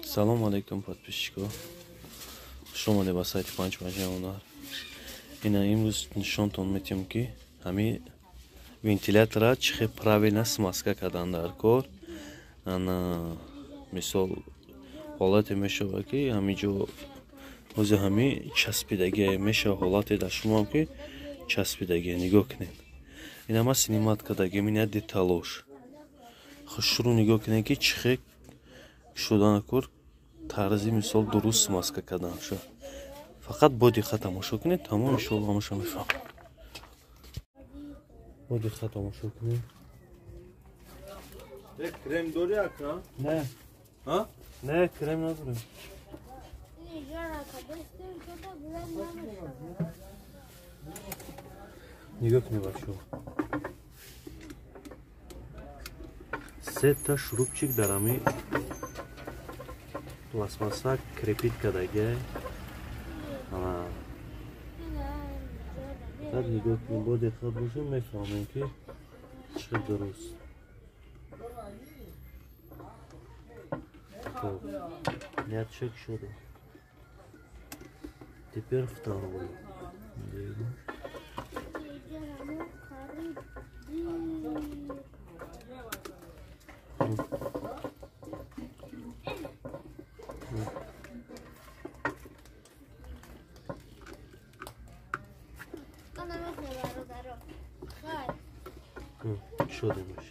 Салом алейкум, подписчико. Хуш омадед ба сайти панҷ панҷаи ҳунар. Ина имрӯз нишонтон метиҳем, ки ҳами вентилятора чӣ хел правильно смазка кардан дар кор. Ана мисол ҳолате мешавад, ки ҳамин ҷо ҳозир ҳами часпидагие мешавад, ҳолате дар шумоам, ки часпидагие. Нигоҳ кунед. Ина ма снимать кардагим, ина деталош. Хушрӯ нигоҳ кунед, ки чӣ хел шудана кор, тарзи мисол дуруст смазка карданша. Фақат бо диққат тамошо кунед, тамом, иншоалло ҳамаша мефаҳмед. Бо диққат тамошо кунед. Крем дори, ака? Не. А? Не, крем надорем. Нигоҳ кунед, бачаҳо. Сета шурупчик дар ҳами пластмасса крепить кардагиай. Фақат нигоҳ кунед, бо диққат бошед, мефаҳмем, ки чӣ хел дуруст. Хоб, ниятшак шуда. Теперь второй. Шудемаш.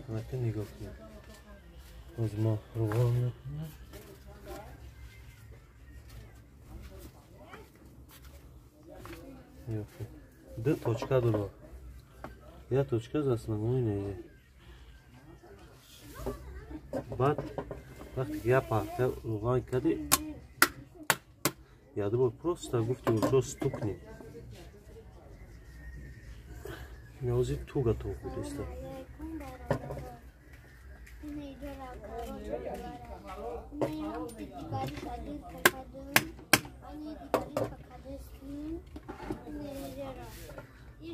Анака нигоҳ кунед. Ҳозир мо руғон мекунем. Нигоҳ кунед. Ду точка дорад. Як точка за основной не. Баъд вақте ки як парта руған кардӣ, як бор просто гуфти ушо стукни. Ҳозир туга то будеста.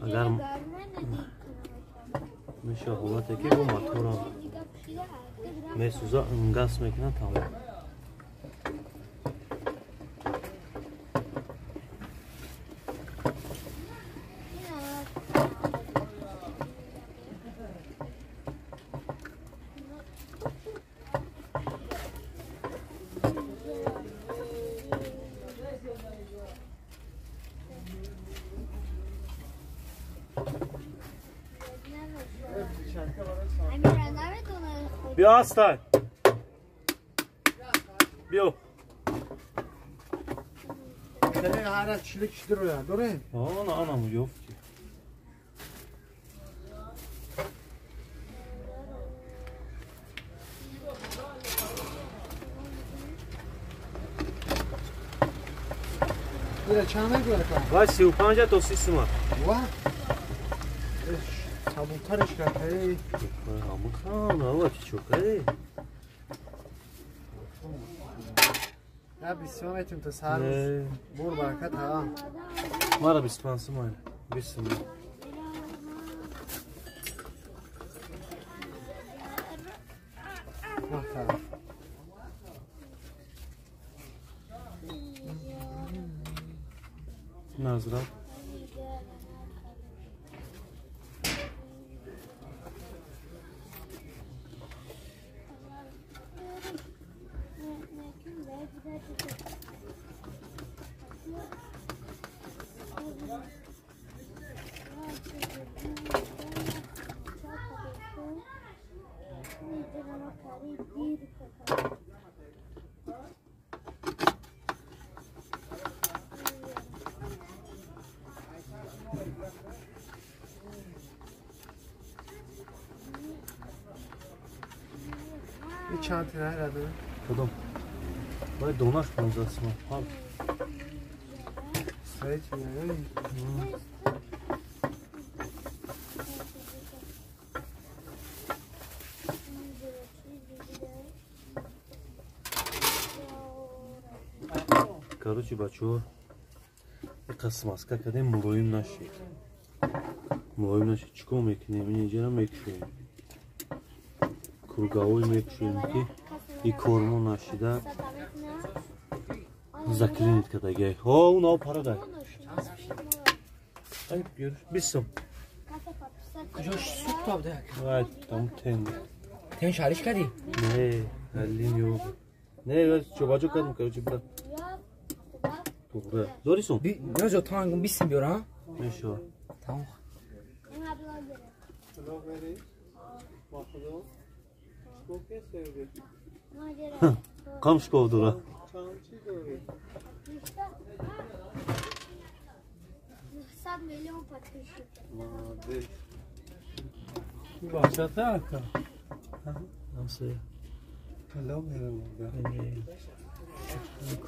Агар меша ҳолате, ки бо моторам месӯза, нгас мекунад, тамом. Биё, ҳастай. Биё. Ҳара чилик шидроя дорем? Ана анаму ёфти. Ира чанд мегӯяд? Вай 35 то 30 сима. Ва? Сабуктараш кард. Ҳамухан, ава чӣ чокаи? Я 20 метим то сар. Бур баракат ҳа. Мара 25 сима. 20 сима. Назрат. Чанд тира дорем? Кадом? Вай донаш 15 сима. Ҳа. Строительный. Короче, бачаҳо, иқа смазка кардем, мулоим нашид. Мулоим нашид. Чӣ кор мекунем? Ин инҷара мекушоем. Круговой мекушоем, ки и кормо нашида заклинит кардагиай. Ҳо, унао парадай. Ай, биёр. Бисом. Куҷош сӯхта буда? Вай, там тен. Тен шариш кардӣ? Не, линию. Не, ҷобаҷо кардам, короче, брат. Туғра. Дори сум? Биёр, тангум бисим биёр, а? Мешава. Тамом. Кам шков дора.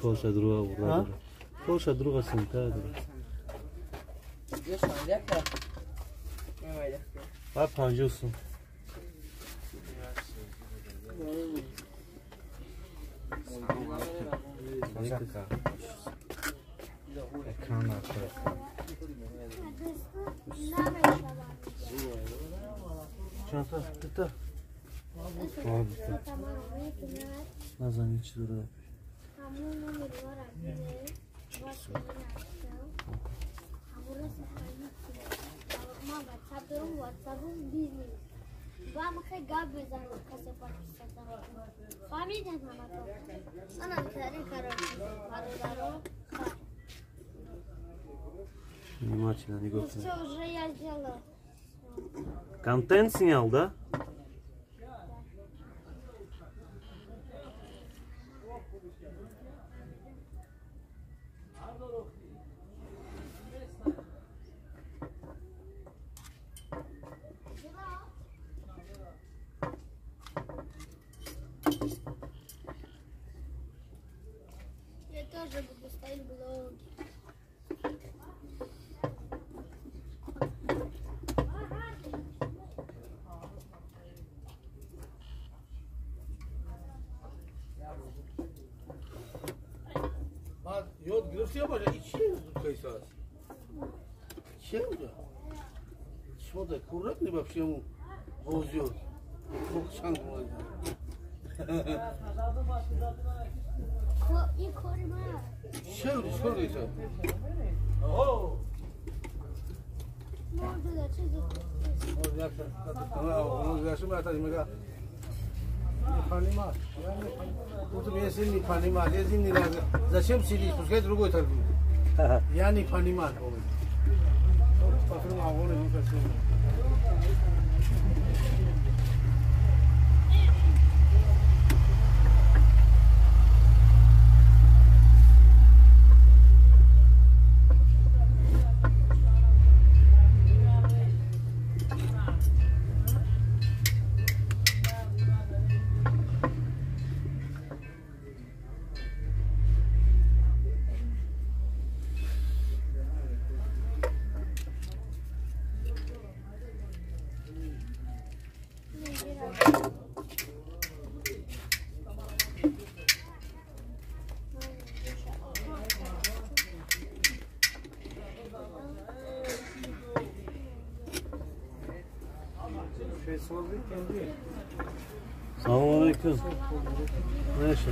Коша друга урла. Коша друга сумка дора. Ба 50 сум. Чанта, дута. Назани чӣ дорад? Внимательно, не готов. Все, уже я сделала. Контент снял, да? Я тоже буду ставить блоги. Ёд гирифти баша, и чи кайсас? Че буда? Шода курак не вообще ему возьет. Коксан И корма. Че буда, что кайса? О! Не понимаю, я не зачем сидишь, пускай другой торгует. Я не понимаю. Салом алейкум. Неша.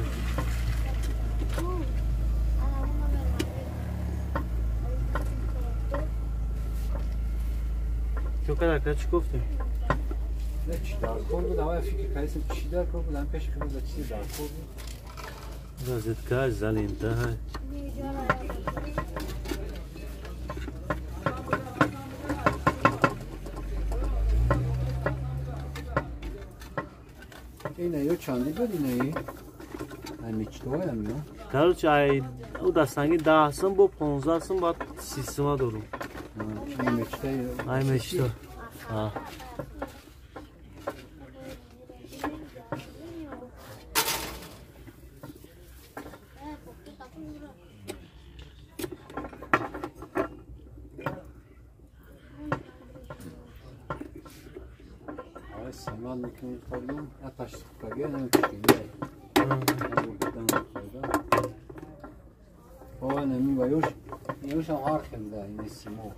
Чо када, чӣ гуфтем? Чӣ даркор буд, аввал фикр кардем чӣ даркор буд, пеш ки буд чизи даркор буд. Розетка, залента. Инаё чанди буд инаи? Ай мечтоям ё? Короче, ай у дастанги 10 сум бо 15 сум баъд 30 сума дорум. Ай мечто. А. Ваюш, юш ам ҳар хел да ин симо.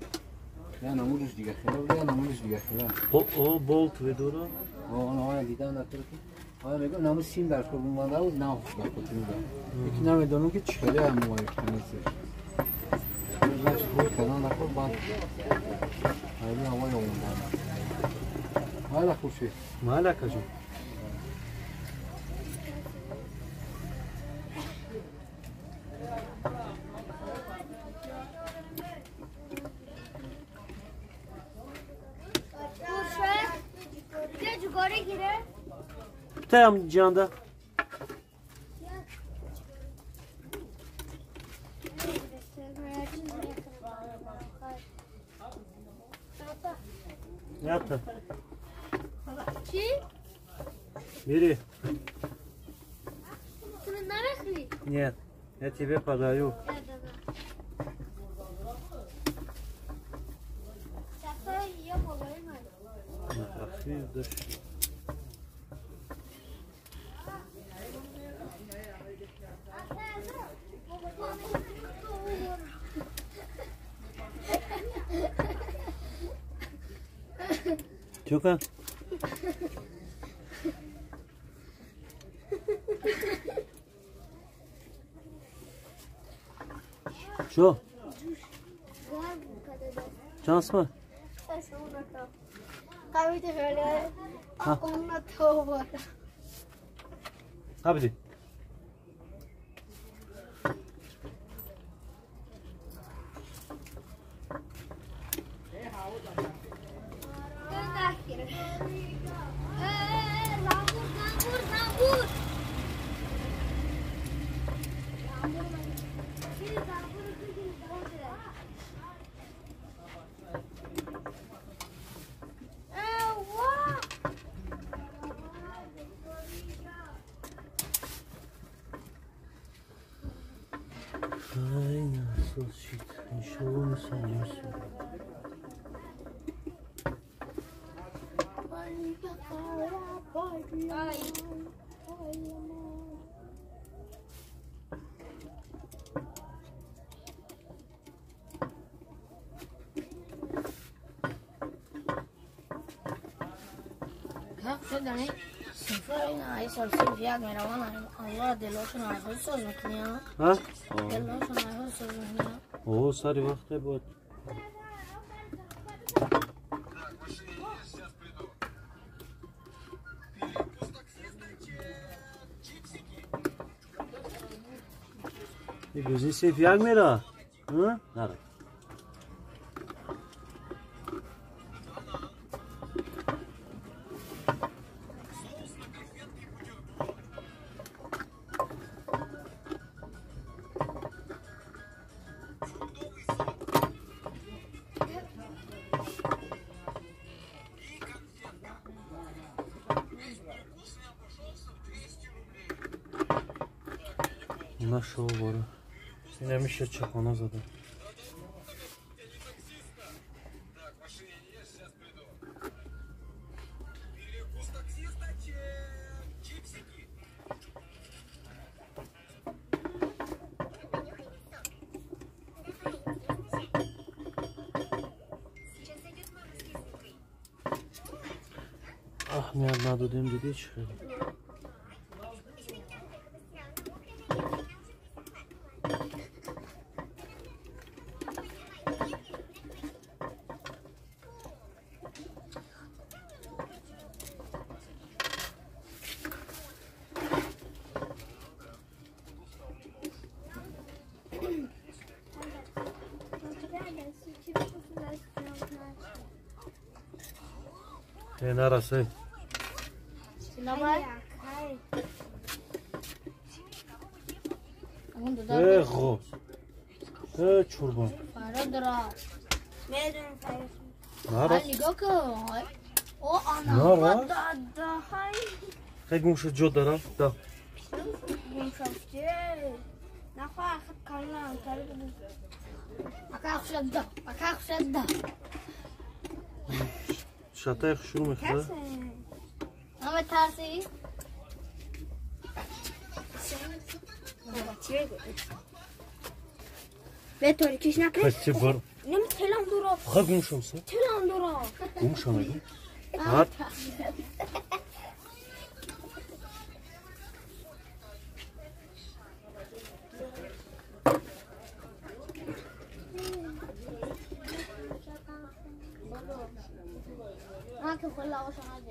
Я намудиш дига хел, я намудиш дига хел. О болт ведора. О, она дидан дар ки. Ая мегӯям намуд сим дар кор буманда буд, нав дар хотир да. Яки намедонам ки чӣ хеле ам вай канисе. Значит, хуй кардан дар кор банд. Айли ҳавои омода. Майла хуршед. Майла кажу. Там ҷанда. Ята. Чӣ? Бери. Ты намехри? Нет, я тебе подарю. Чука? Чо? Чанд сма? Қабиди. О, сари вақте буд. Гӯзи сеф як мера? Нара. Нашел бора. Инамиша чахона зада. Аҳамият надодем, дидӣ чӣ хеле. Нарасай. Э, ғоз. Э, чурбон. Нарас. Нарас. Хай гум шуд ҷо дарам. Да. Шатай хушрӯ мехӯрад. Ама тарси? Бе торикиш накунем. Пас чи бар? Нем телам дуро. Ха гум шам са. Телам дуро. Гум шам мегум. Ҳа. ما که خلا آشنا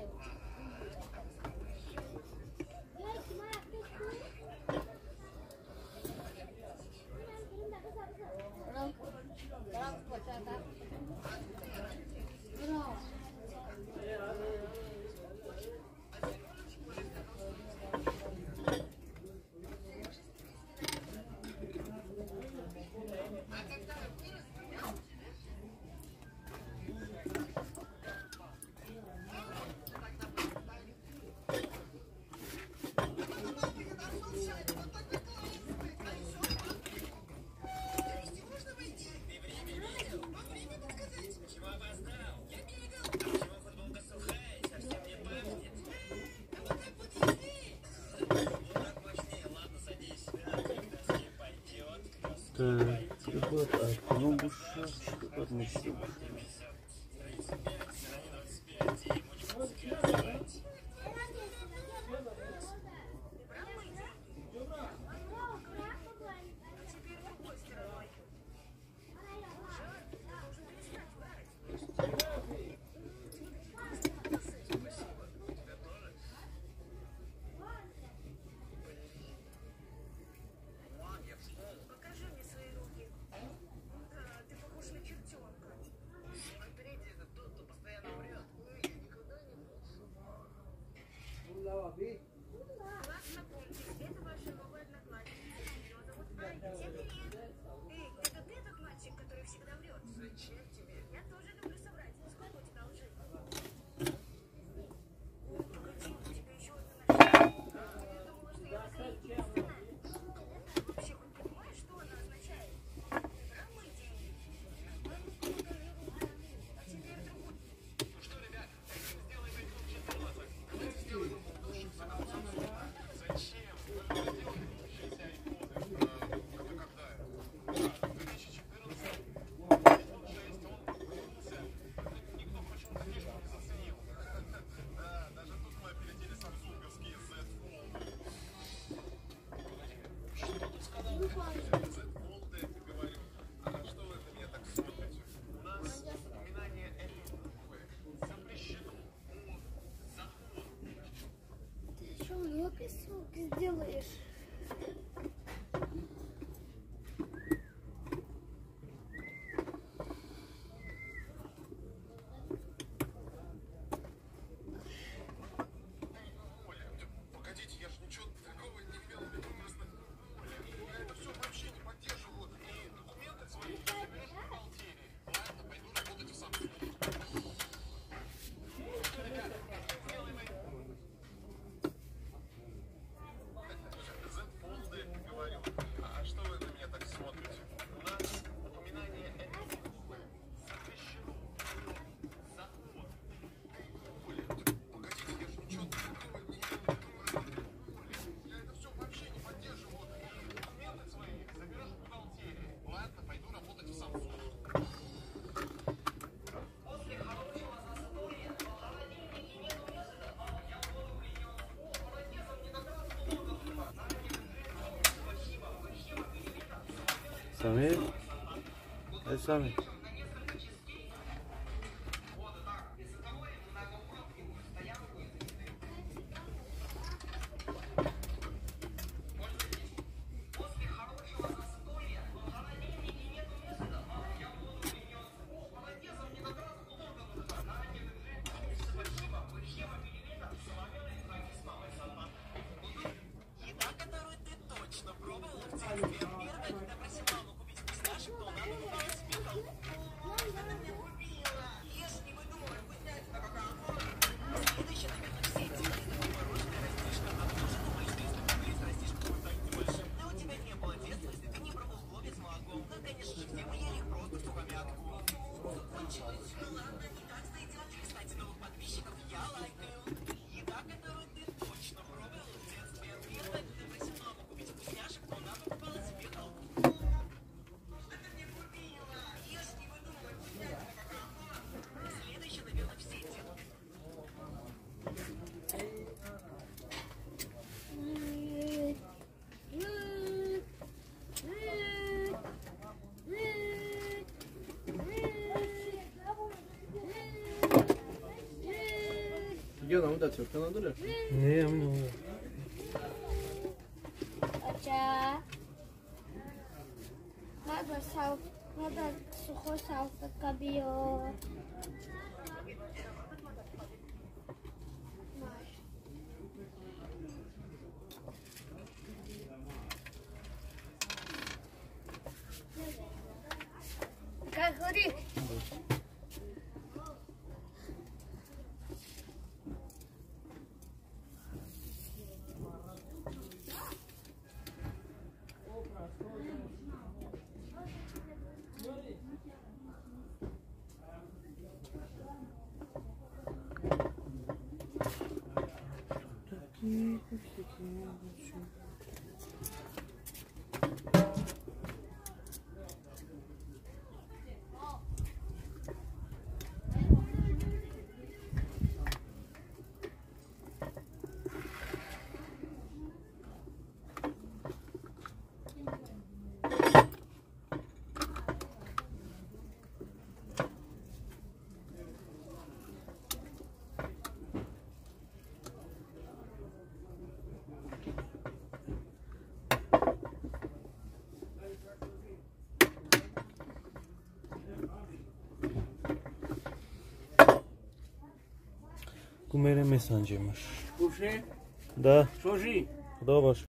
Сделаешь. Погодите, я же ничего такого не имел в виду, просто я это все вообще не поддерживаю. И документы свои ты заберешь в бухгалтерии. Ладно, пойду работать в Samsung. Самир? Эй, Самир. Первая, когда просил маму купить вкусняшек, то она покупала себе колбасу. Дигар намуда тёрка надорад? Не, ҳамин. Ача. Надо сухой салфетка биё. Как говорит? Кумере месанҷемаш. Куши? Да. Шожи? Худо бош.